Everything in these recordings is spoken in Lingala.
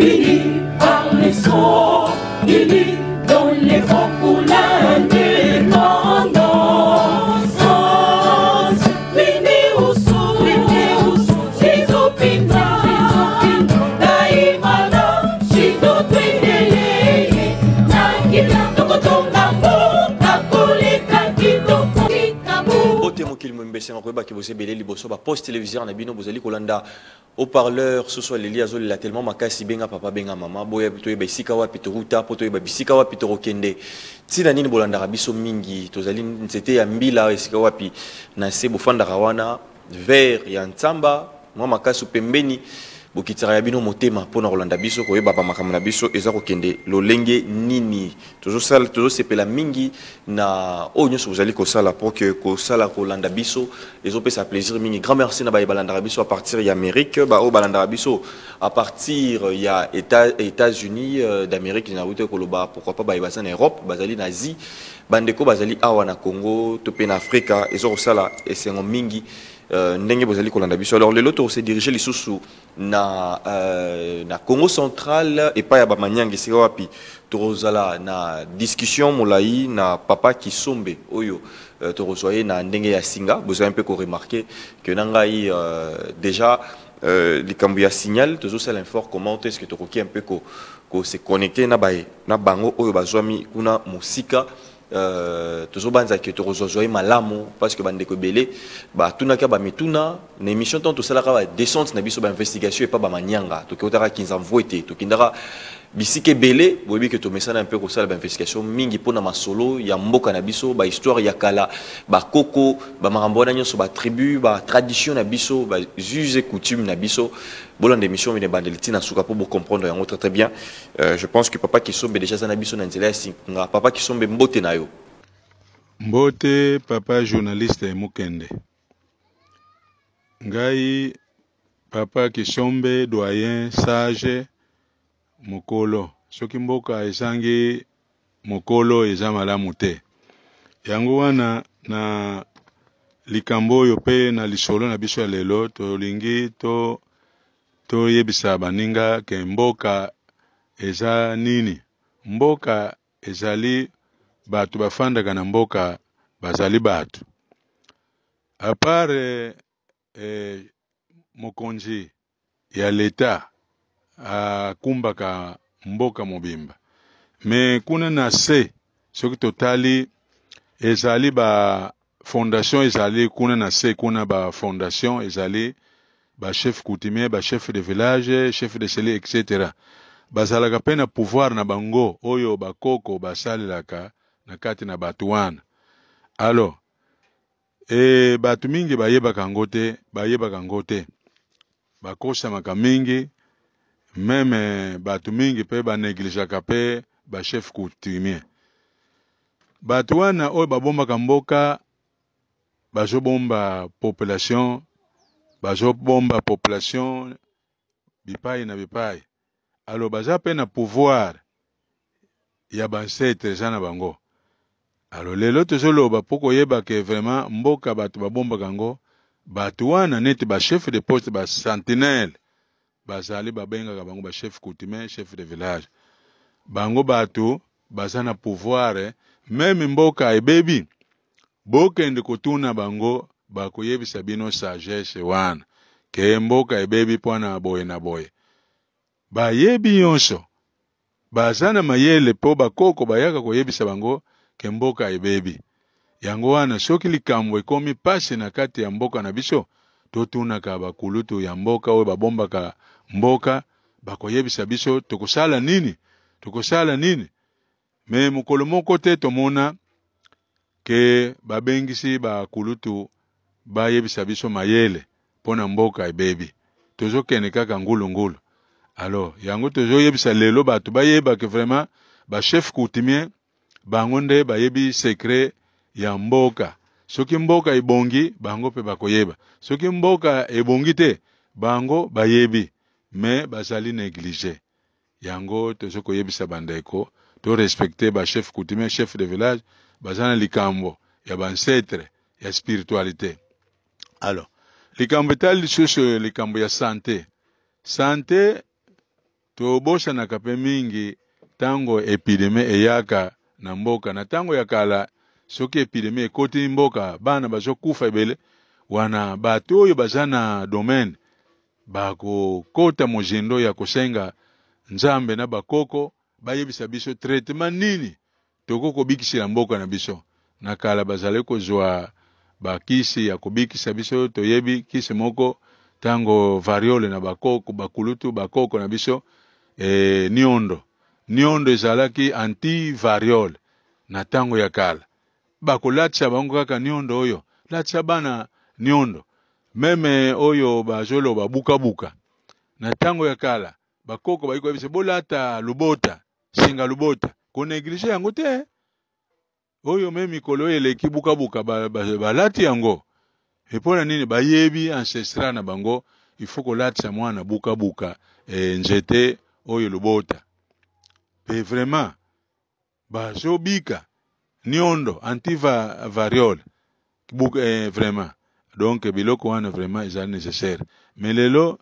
Unis par les sceaux, unis dans les vents pour l'indépendance. Unis au sceau, unis au sceau, Zizopina, Daimana, Shido Twindeleye, Nakila, Tokotonga, Mboka, Koleka, Kitoko, Kikabu. Mbote mokili mobimba, esengo koyeba ke boza ebele liboso ba poste téléviseur na bino, bozali kolanda haut-parleur. Soso aleli, azolela tellement makasi. Benga papa, benga mama, boya toyeba esika wapi toruta mpo toyeba bisika wapi tokokende. Ntina nini bolandaka biso mingi? Tozali nzete ya mbila, esika wapi na se bofandaka wana vers ya ntsamba mwa makasi pembeni, bokitisaka ya bino motema mpona kolanda biso, koyeba bamakambo na biso eza kokende lolenge nini. Tozosala, tozosepela mingi na oyo nyonso bozali kosala pour que kosala kolanda biso ezopesa plaisir mingi. Grand merci na baye balandaka biso à partir ya Amérique, baoyo balandaka biso à partir ya États-Unis d'Amérique, na wuti koloba, pourquoi pas baye baza na Europe, bazali na Asie, bandeko bazali awa na Congo to mpe na Afrika. Eza kosala esengo mingi ndenge bozali kolanda biso. Alors lelo tokose diriger lisusu na Congo Central, epai ya Bamanyanga, esika wapi tokozala na discussion molai na papa Kisombe oyo tokozwa ye na ndenge ya singa. Bozali mpe koremarquer ke na ngai déjà likambo ya signal, tozosala effort comment est ce que tokoki un peu ko se connecter na bango oyo bazwami kuna mosika. Tozobanza ke tokozwazwa ye malamu parce que bandeko ebele batunaki bamituna na émission ntango tosalaka badescente na biso, bainvestigation epa Bamanyanga. Tokotaka Kinzamvu ete tokendaka bisika ebele. Boyebi ke tomesana mpe kosala bainvestigation mingi mpona masolo ya mboka na biso, bahistoire ya kala, bakoko, bamakambo wana nyonso, batribu, batradition na biso, ba us et coutume na biso. Bolanda émission mine ebandeli ntina suka mpo bocomprendre yango très très bien. Je pense que papa Kisombe déjà aza na biso na nzela ya singa. Papa Kisombe, mbote na yo. Mbote, papa journaliste Mukende. Ngai papa Kisombe, doyen sage, mokolo. Soki mboka ezangi mokolo, eza malamu te. Yango wana na likambo oyo mpe na lisolo na biso ya lelo, tolingi to toyebisa baninga ke mboka eza nini. Mboka ezali bato bafandaka na mboka, bazali bato à part mokonzi ya leta akumbaka mboka mobimba. Me kuna na se, soki totali, ezali ba fondation, ezali kuna na se kuna ba fondation, ezali bachef coutumier, bachef de village, chef de cellule, etc. Bazalaka mpe na pouvoir na bango oyo bakoko basalelaka na kati na bato wana. Alors bato mingi bayebaka yango te, bayebaka yango te, bakosamaka mingi. Même bato mingi mpe banégligeaka mpe bachef coutumier. Bato wana oyo babombaka mboka, bazobomba population, bazobomba population bipai na bipai. Alors baza mpe na pouvoir ya baancêtre, eza na bango. Alors lelo tozoloba mpo koyeba ke vraiment mboka, bato babombaka yango, bato wana neti bachef de poste, basentinelle bazali, babengaka bango bachef coutumier, chef de village. Bango bato baza na pouvoir. Même mboka ebebi, bokende kotuna bango, bakoyebisa bino sagesse wana ke mboka ebebi mpona boye na boye. Bayebi nyonso, baza na mayele mpo bakoko bayaka koyebisa bango ke mboka ebebi. Yango wana soki likambo ekomi pasi na kati ya mboka na biso, totunaka bakulutu ya mboka oyo babombaka mboka, bakoyebisa biso tokosala nini, tokosala nini. Me mokolo moko te tomona ke babengisi bakulutu bayebisa biso mayele mpo na mboka ebebi. Tozokende kaka ngulungulu. Alors yango tozoyebisa lelo bato bayeba ke vraiment bachef coutumier, bango nde bayebi secret ya mboka. Soki mboka ebongi, bango mpe bakoyeba. Soki mboka ebongi te, bango bayebi, me bazali négligé. Yango tozo koyebisa bandeko to respecte bachef coutumier, chef de village, baza na likambo ya baancêtre, ya spiritualité. Alors likambo etali lisusu likambo ya santé. Santé, Tobosanaka mpe mingi ntango epidemie eyaka na mboka. Na ntango ya kala, soki epidemie ekoti mboka, bana bazokufa ebele. Wana bato oyo baza na domaine bakokota mozindo ya kosenga Nzambe na bakoko bayebisa biso traitement nini tokoki kobikisela mboka na biso. Na kala bazali kozwa bakisi ya kobikisa biso. Toyebi kisi moko ntango variole na bakoko, bakulutu bakoko na biso, niondo. Niondo ezalaki anti variole na ntango ya kala. Bakolatisa bango kaka niondo oyo, latisa bana niondo. Meme oyo bazoloba bukabuka. Na ntango ya kala bakoko bayiki koyebisa bolata lobota, singa lobota, ko negliger yango te. Oyo me mikolo oyo eleki bukabuka balati yango. E mpona nini? Bayebi ancestral na bango, il faut kolatisa mwana bukabuka, nzete oyo lobota. Pe vraiment bazobika niondo anti variole vraiment. Donc biloko wana vraiment ezali nécessaire. Mais lelo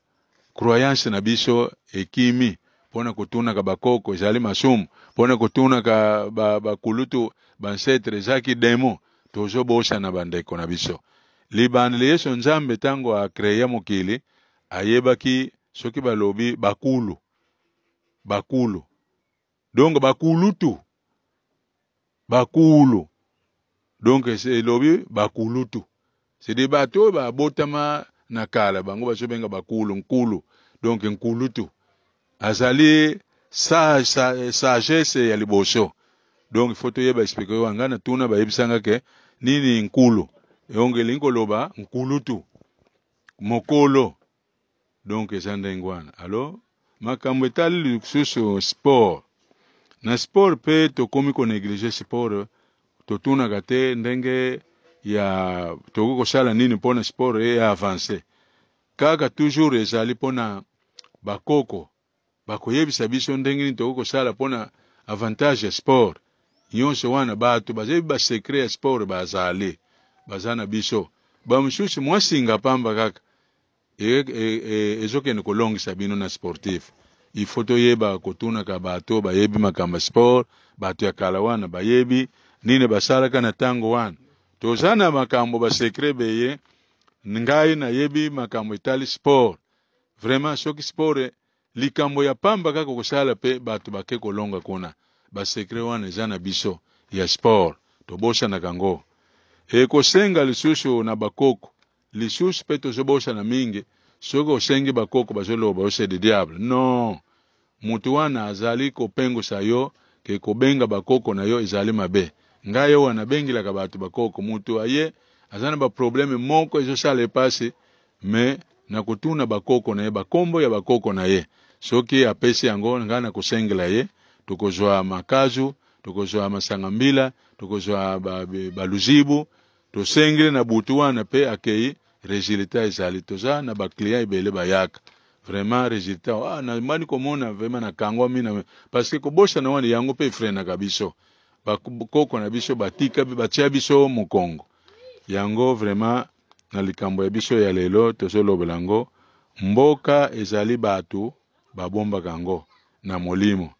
croyance na biso ekimi mpona kotunaka bakoko ezali masumu, mpona kotunaka bakulutu bancetre ezaki demo. Tozobosana bandeko na biso. Libandeli Yesu Nzambe ntango akrea mokili ayebaki soki balobi bakulu, bakulu donc bakulutu, bakulu donc elobi bakulutu, c'est des bato oyo babotama na kala, bango bazobenga bakulu, nkulu. Donc nkulutu azali sagesse ya liboso. Donc il faut toyeba expliquer oyo nga natuna bayebisanga ke nini nkulu, donc elingi koloba nkulutu, mokolo. Donc eza ndenge wana. Alors makambo etali lisusu sport, na sport mpe tokomi konegliger sport. Totunaka te ndenge ya tokoki kosala nini mpona sport e avance. Kaka toujours ezali mpona bakoko bakoyebisa biso ndenge nini tokoki kosala mpona avantage ya sport. Nyonso wana bato bazebi ba secret ya sport bazali, baza na biso. Bamosusu mwa singa pamba kaka ezokende kolongisa bino na sportif. Il faut toyeba kotunaka bato bayebi makambo ya sport, bato ya kala wana bayebi nini basalaka na ntango wana. Toza na makambo ba secret beye. Ngai nayebi makambo etali sport. Vraiment soki sport likambo ya pamba kaka kosala pe bato bake kolonga kuna. Ba secret wana eza na biso ya sport, tobosanaka yango. Ekosenga lisusu na bakoko lisusu pe tozobosana mingi. Soki osengi bakoko bazoloba yo c'est le diable. Non, mutu wana azali kopengusa yo ke kobenga bakoko na yo ezali mabe. Ngai oyo nabengelaka bato bakoko, mutu aye aza na ba problème moko ezosala epasi, mais na kotuna bakoko na ye, bakombo ya bakoko na ye, soki apesi yango ngai na kosengela ye, tokozwa makazu, tokozwa masanga mbila, tokozwa baluzibu, tosengeli na butu wana pe akei, resultat ezali. Toza na ba client ebele bayaka vraiment resultat, na mani komona vraiment na kangwa mina, parce que kobosana wana yango pe efrenaka biso. Bakoko na biso batika, batia biso mokongo. Yango vraiment na likambo ya biso ya lelo tozolobela yango, mboka ezali bato babombaka yango na molimo.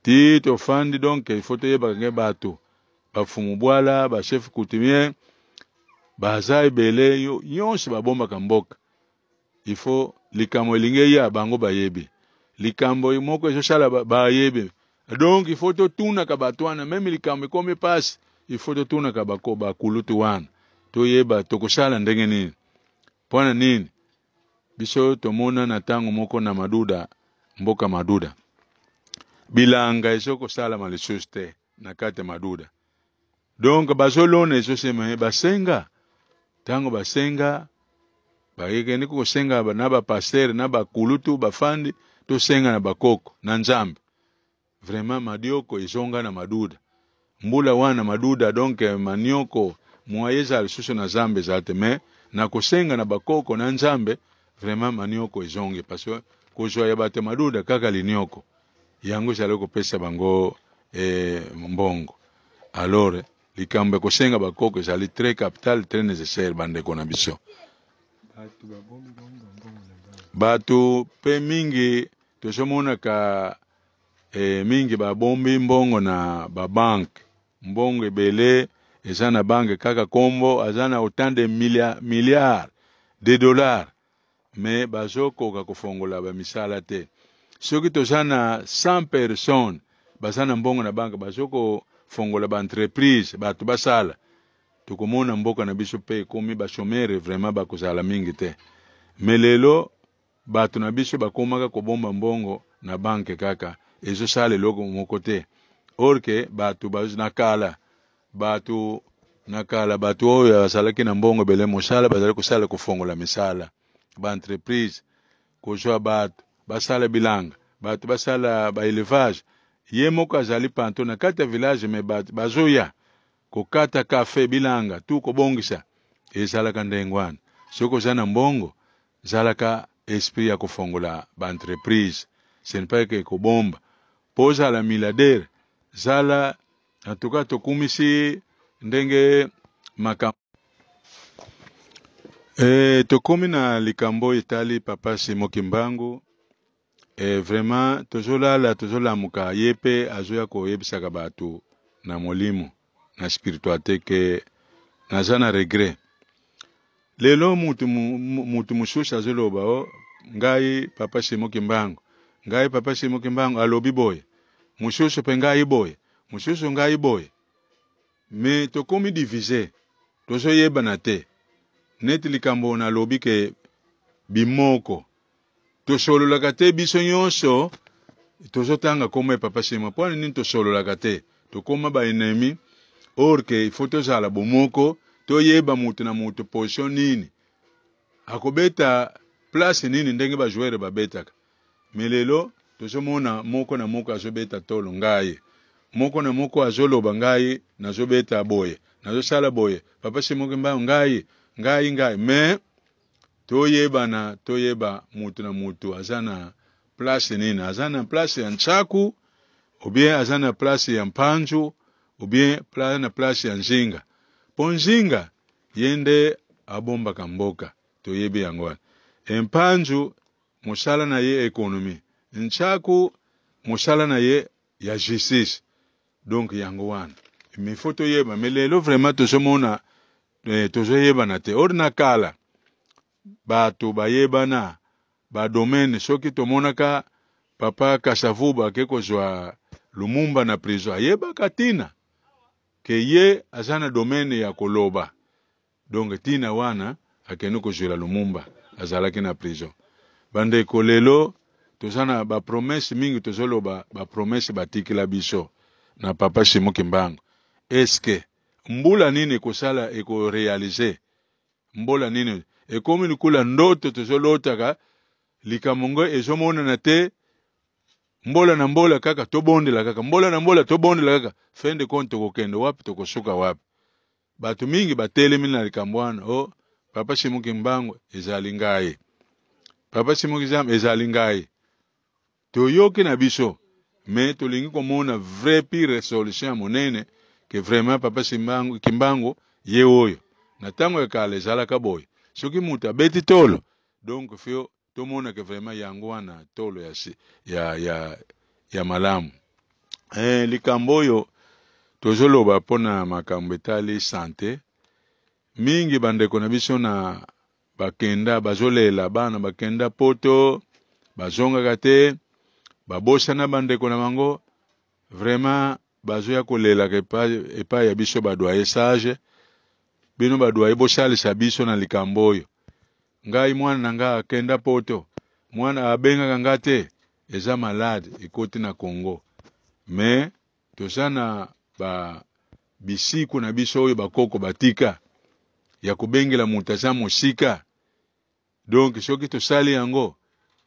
Ti tofandi, donc il faut toyebaka nge bato bafumu bwala, ba chef coutumier baza ebele, yo nyonso babombaka mboka. Il faut likambo elingi eya bango bayebi, likambo moko ezosala bayebi. Donc il faut totunaka bato wana, meme likambo ekomi pasi, il faut totunaka bakulutu wana, toyeba tokosala ndenge nini. Mpona nini biso tomona na ntango moko na Maduda, mboka Maduda, bilanga ezokosalama lisusu te na kati ya Maduda. Donc bazolona ezosema basenga, ntango basenga bakekende kosenga na ba pasteur na bakulutu bafandi, tosenga na bakoko na Nzambe. Vraiment madioko ezonga na Maduda mbula wana Maduda, donc manioko moye ezala lisusu na Nzambe ezala te, mais na kosenga na bakoko na Nzambe vraiment manioko ezongi, parce que kozwa ya bato ya Maduda kaka linioko yango ezali kopesa bango mbongo. Alors likambo ya kosenga bakoko ezali très capital, très nécessaire bandeko na biso. Bato pe mingi Tozomonaka mingi babombi mbongo na babanke, mbongo ebele eza na banke, kaka kombo aza na autant de milliards de dollars, mais bazokoka kofongola bamisala te. Soki toza na 100 personnes baza na mbongo na banke, bazokofongola baentreprise, bato basala, tokomona mboka na biso mpe ekomi bachômeurs vraiment bakozala mingi te. Mais lelo bato na biso bakomaka kobomba mbongo na banke, kaka ezosala eloko moko te. Or que bato na kala, bato na kala, bato oyo bazalaki na mbongo ebele, mosala bazali kosala, kofongola misala, baentreprise, kozwa bato basala bilanga, bato basala baélevage. Ye moko azali panto na kati ya village, mais bato bazoya kokata kafe, bilanga tu kobongisa. Ezalaka ndenge wana. Soki oza na mbongo, zalaka esprit ya kofongola baentreprise, ce n'est pas que kobomba mpo ozala milliardaire. Zala en tout cas, tokumisi ndenge makambo. Tokomi na likambo etali papa Simo Kimbangu. Vraiment tozolala, tozolamuka, ye mpe azoya koyebisaka bato na molimo, na spiritualité, que naza na regret. Lelo mutu mosusu azoloba: "O ngai papa Simo Kimbangu, ngai papa Simo Kimbangu alobi boye." Mosusu mpe: "Ngai boye." Mosusu: "Ngai boye." Mais tokomi divisé, tozoyebana te. Neti likambo nalobi que bimoko tosololaka te, biso nyonso tozotanga kombo ya papa Simo. Mpo nini tosololaka te? Tokóma baennemi, or que il faut tozala bomoko, toyeba mutu na mutu position nini akobeta, place nini, ndenge bajoueur babetaka. Mais lelo tozomona moko na moko azobeta tolo: "Ngai." Moko na moko azoloba: "Ngai nazobeta boye, nazosala boye, papa Simo Kimbangu, ngai, ngai, ngai." Mais toyebana, toyeba mutu na mutu aza na place nini, aza na place ya ntsaku ou bien aza na place ya mpanzu ou bien na place ya nzinga. Mpo nzinga ye nde abombaka mboka, toyebi yango wana. Mpanzu mosala na ye économie, ntsaku mosala na ye ya justice. Donc yango wana, mais faut toyeba. Mais lelo vraiment tozomona tozoyebana te. Or na kala bato bayebana badomaine. Soki tomonaka papa Kasavubu ake kozwa Lumumba na prison, ayebaka ntina que ye aza na domaine ya koloba. Donc ntina wana akende kozwela Lumumba azalaki na prison. Bandeko, lelo toza na bapromesse mingi, tozoloba bapromesse batikela biso na papa Simo Kimbangu. Eske mbula nini ekosala, ekoréaliser mbola nini? Ekomi likula ndoto tozolotaka, likambo ngo ezomonana te. Mbola na mbola kaka tobondela, kaka mbola na mbola tobondela kaka. Fin de compte tokokende wapi? Tokosuka wapi? Bato mingi batelemi na likambo wana: "O papa Simo Kimbangu ezali ngai, papa Simo Kimbangu ezali ngai." Toyoki na biso, mais tolingi komona vrai pire solution ya monene que vraiment papa Simbangu, Kimbangu ye oyo. Na ntango ya kala ezalaka boye: soki moto abeti tolo, donc faut tomona que vraiment yango wana tolo ya malamu. Likambo oyo tozoloba mpona makambo etali santé mingi, bandeko na biso na bakenda bazolela, bana bakenda poto bazongaka te, babosana bandeko na bango. Vraiment bazoya kolelaka epai ya biso badoyen sage. Bino badoyen, bosalisa biso na likambo oyo. Ngai mwana na ngai akenda poto, mwana abengaka nga te, eza malade ekoti na Congo. Mais toza na ba bisiku na biso oyo bakoko batika ya kobengela moto aza mosika. Donc soki tosali yango,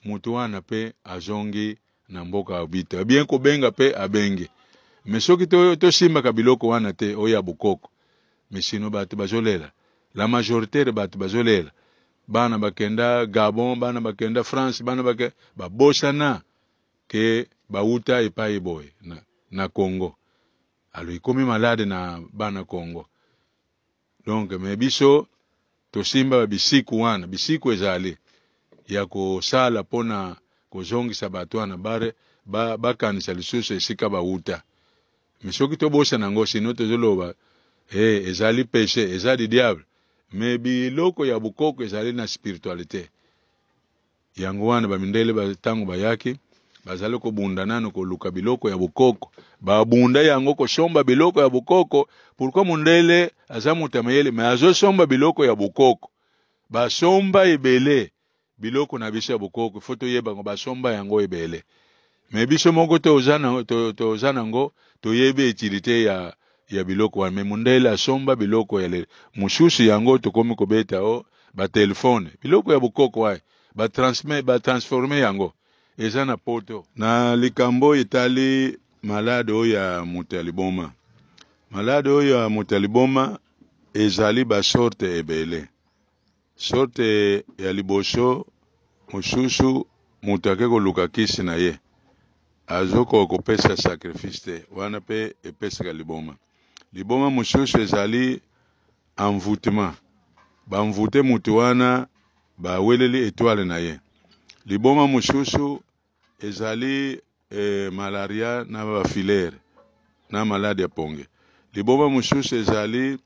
moto wana mpe azongi na mboka ya bito bien, kobenga mpe abengi. Mais soki tosimbaka biloko wana te oyo ya bokoko, mais sinon bato bazolela, la majorité bato bazolela, bana bakenda Gabon, bana bakenda France, bana babosana que bauta epai boye na Congo. Alors ekomi malade na bana Congo. Donc mais biso tosimba bisiku wana, bisiku ezali ya kosala mpona kozongisa bato wana bare bakanisa ba lisusu esika bawuta. Mais soki tobosana yango, sino tozoloba hey, ezali péché, eza du diable. Mais biloko ya bokoko ezali na spiritualité. Yango wana bamindele ntango bayaki, bazali kobunda nano koluka biloko ya bokoko, babunda yango kosomba biloko ya bokoko. Pourquoi? Mondele aza moto ya mayele, mais azosomba biloko ya bokoko. Basomba ebele biloko na biso ya bokoko, faut toyeba yango, basomba yango ebele. Mais biso moko toza nango, toyebi utilité ya biloko wana. Mais mondele asomba biloko ya lelo mosusu, yango tokomi kobeta o batelefone, biloko ya bokoko waye batransforme yango eza na poto. Na likambo etali malade oyo ya moto ya liboma, malade oyo ya moto ya liboma ezali basorte ebele. Sorte ya liboso, mosusu moto ake koluka kisi na ye, azokoka kopesa sacrifice te, wana mpe epesaka liboma. Liboma mosusu ezali envoûtement, baenvoûte moto wana, baweleli étoile na ye. Liboma mosusu ezali malaria na bafilaire na maladi ya ponge. Liboma mosusu ezali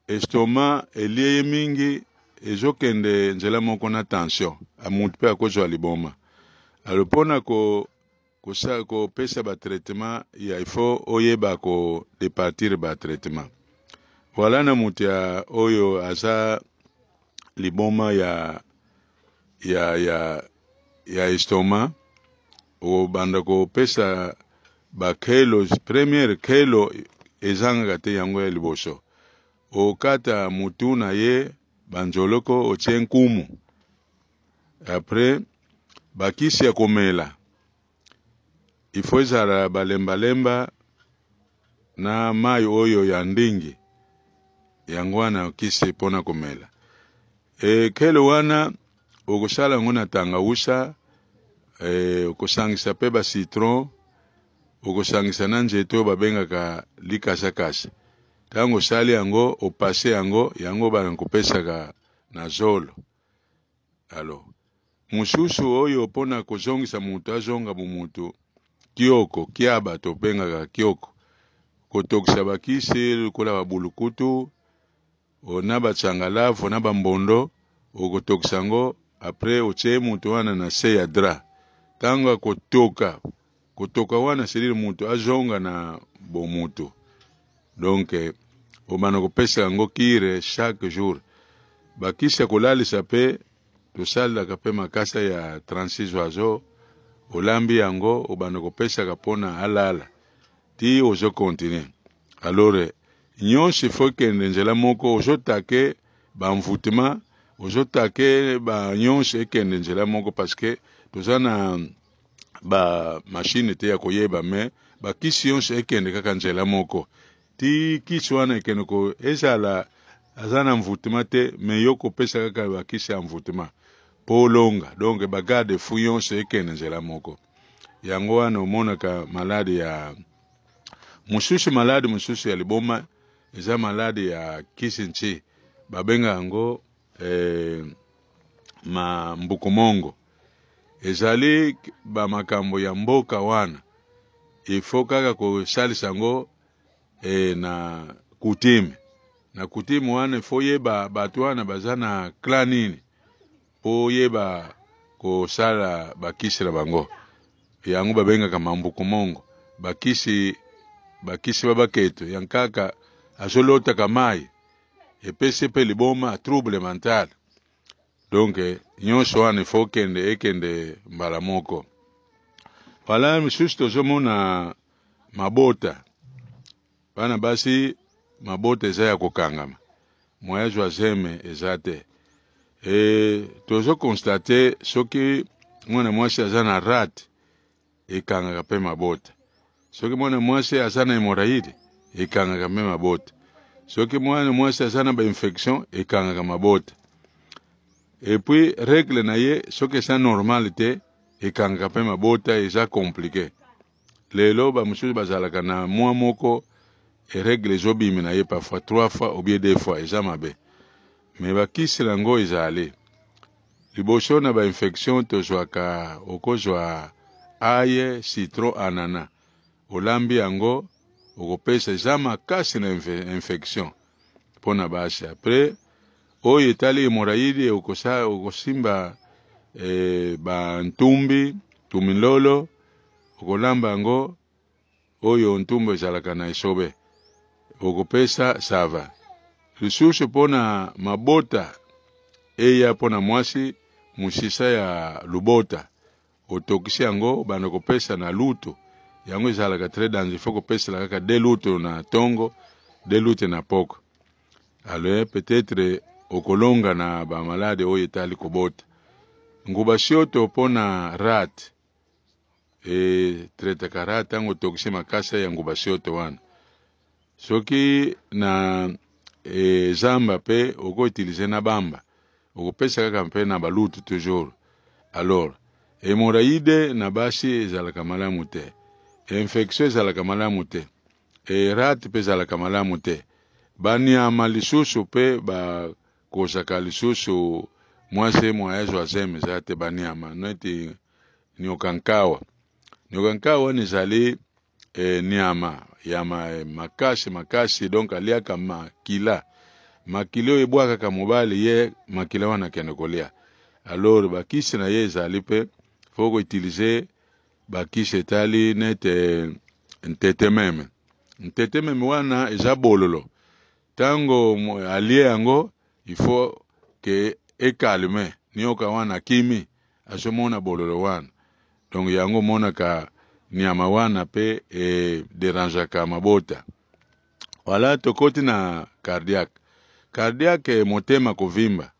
estomac elie ye mingi, ezokende nzela moko na tension, motu mpe akozwa liboma. Alors mpona kopesa batraitement ya, il faut oyeba kodépartir batraitement. Voilà, na moto ya oyo aza liboma ya estomac, obanda kopesa bakelo. Première kelo ezangaka te, yango ya liboso, okata mutu na ye banzoloko, otie nkumu. Après, bakisi ya komela, il faut ezala balembalemba na mai oyo ya ndingi, yango wana kisi mpona komela. Kelo wana okosala yango na tangausa, okosangisa mpe bacitron, okosangisa na nzete oyo babengaka likasakasa. Ntango osali yango, opase yango, yango bana kopesaka na zolo. Alors mosusu oyo mpona kozongisa moto azonga bomoto, kioko kiaba, tobengaka kioko, kotokisa bakisi lokola babulukutu na batsangalavu na bambondo, okotokisa yango, après otie moto wana na se ya drap. Ntango akotoka, kotoka wana selile moto azonga na bomoto. Donc obanda kopesa yango cure chaque jour. Bakisi ya kolalisa mpe tosalelaka mpe makasa ya 36 oiseau, olambi yango, obanda kopesaka mpona alala ti ozocontinue. Alors nyonso ifo ekende nzela moko, ozotake baenvoûtement, ozotake banyonso ekende nzela moko, parce que toza na bamashine te ya koyeba. Mais bakisi nyonso ekende kaka nzela moko ti kisi wana ekende ko ezala aza na envoûtement te, mais yo kopesa kaka bakisi ya envoûtement mpo olonga. Donc bagarde-fou nyonso ekende nzela moko. Yango wana omonaka maladi ya mosusu, maladi mosusu ya liboma eza maladi ya kisi nti babenga yango ma mbukumongo. Ezali bamakambo ya mboka wana, il faut kaka kosalisa yango na coutume. Na coutume wana, il faut yeba bato wana baza na clan nini mpo oyeba kosala bakisi na bango. Yango babengaka mambukumongo, bakisi babaketo ya nkaka azolotaka mai, epesi mpe liboma, trouble mental. Donc nyonso wana ifo okende ekende mbala moko. Wala misusu tozomona mabota, bana basi mabota eza ya kokangama, moya zwa zeme eza te. Tozoconstater soki mwana mwasi aza na rate, ekangaka mpe mabota. Soki mwana mwasi aza na hémorroïde, ekangaka mpe mabota. Soki mwana mwasi aza na bainfection, ekangaka mabota. Et puis règle na ye soki eza normal te, ekangaka mpe mabota. Eza compliqué. Lelo bamosusu bazalaka na mwa moko, règle ezobimi na ye parfois trois fois ou bien deux fois, eza mabe. Mais bakisi yango ezali. Liboso na ba infection tozwaka okozwa ail, citron, anana olambi yango okopesa eza makasi na infection pona basi. Après oyo etali hemorroïde okosimba ba ntumbi, tumilolo okolamba yango oyo ntumbu ezalaka na esobe okopesa sava. Lisusu pona mabota eya pona mwasi musisa ya lubota otokisi yango obanda kopesa na lutu yango ezalaka très danger faut kopesela kaka deux lutu na tongo deux lutu na poko alors peut-être okolonga na ba malade oyo etali kobota. Nguba sioto pona rate e traitaka rate tango otokisi makasa ya nguba sioto wana soki na e zamba pe oko utiliser na bamba okopesa kaka mpe na balutu toujours. Alors hemorroïde na basi ezalaka malamu te, infection ezalaka malamu te, e rate pe ezalaka malamu te. Baniama lisusu pe bakozaka lisusu mwasi mwa azwa zemi eza te baniama neti nyoka nkawa. Nyoka nkawa wana ezali niama ya makasi makasi, donc aliaka makila. Makila oyo ebwakaka mobali ye makila wana akende kolia. Alors bakisi na ye ezali pe faut ko utiliser bakisi etali nete ntete meme. Ntete meme wana eza bololo. Tango alie yango il faut que ekalme nioka wana akimi azomona bololo wana. Donc yango omonaka nyama wana pe e derangeaka mabota. Voilà, tokoti na cardiaque. Cardiaque motema kovimba.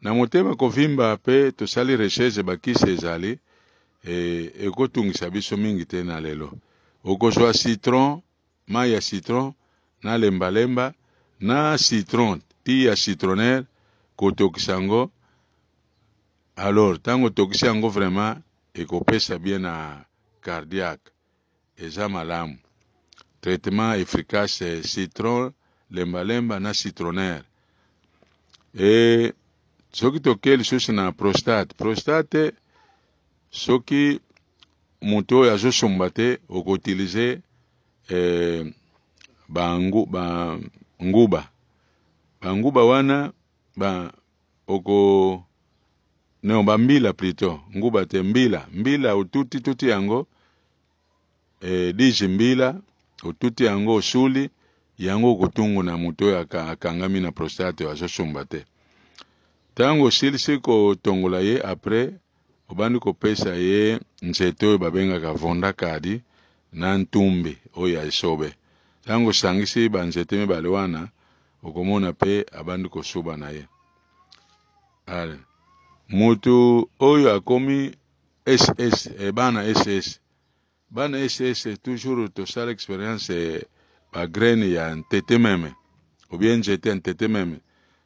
Na motema kovimba pe tosali recherche bakisi ezali ekotungisa biso mingi te na lelo. Okozwa citron, mayi ya citron na lembalemba na citron ti ya citronnaire kotokisa yango. Alors tango otokisi yango vraiment ekopesa bien na cardiaque eza malamu. Traitement efficace citron lembalemba na citronnaire. Et soki toke lisusu na prostate, prostate soki moto oyo azosomba te okoutilize banguba. Banguba wana ba oko non bambila plutôt nguba te mbila mbila otuti tuti yango dix mbila otuti yango osuli yango okotungu na moto oyo akangami na prostate oyo azosumba te. Tango osilisi kotongola ye après obandi kopesa ye nzete oyo babengaka vonda kadi na ntumbi oyo ya esobe. Tango osangisi ba nzete mibale wana okomona pe abandi kosuba na ye. Ale mutu oyo akomi SS, bana SS, bana SS toujours tosala experience ba graine ya ntete meme ou bien nzete ya ntete meme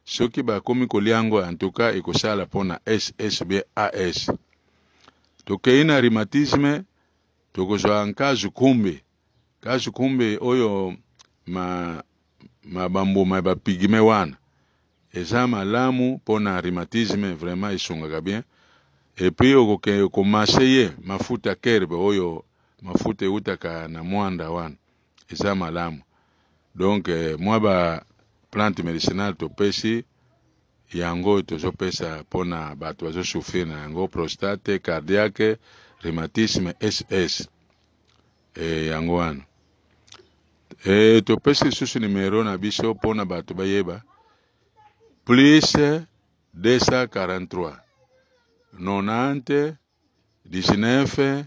soki bakomi kolia yango en tout cas ekosala pona SS ou bien AS. Tokei na rhumatisme tokozwa nkazu kumbi. Nkazu kumbi oyo ma bambuma ya ba pygme wana eza malamu pona rhumatisme vraiment esungaka bien. Et puis okoke komase ye mafuta kerbe oyo mafuta eutaka na mwanda wana eza malamu. Donc mwa ba plante medicinale topesi yango tozopesa pona bato bazo souffrir na yango prostate, cardiaque, rhumatisme, SS. Yango wana. Topesi lisusu numero na biso pona bato bayeba plus 243 90 19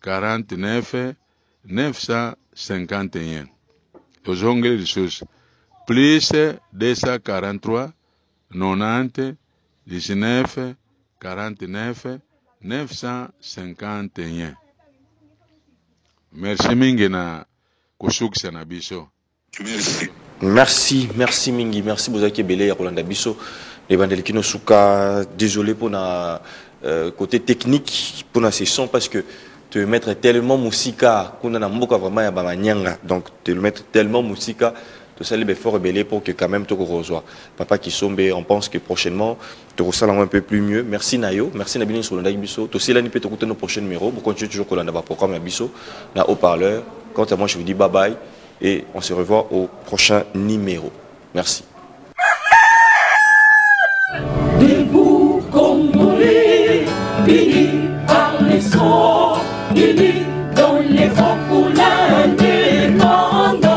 49 951. Tozongeli lisusu plus 243 90 19 49 951. Merci mingi na kosukisa na biso. Merci. Merci, merci mingi, merci bozaki ebele ya kolanda biso. Ebandeli kino suka, désolé pour na côté technique pour na session parce que te mettre tellement musika kuna na mboka vraiment ya ba manyanga. Donc te mettre tellement musika Tosali baeffort ebele pour que quand même tokokozwa papa Kisombe. On pense que prochainement tokosala yango un peu plus mieux. Merci na yo, merci na bino nyonso bolandaki biso. Tosilani mpe tokutani au prochain numéro. Bocontinue toujours kolanda baprogramme ya biso na haut-parleur. Quant à moi, je vous dis bye bye et on se revoit au prochain numéro. Merci. Debout Congolais, unis par les sorts, unis dans les rangs.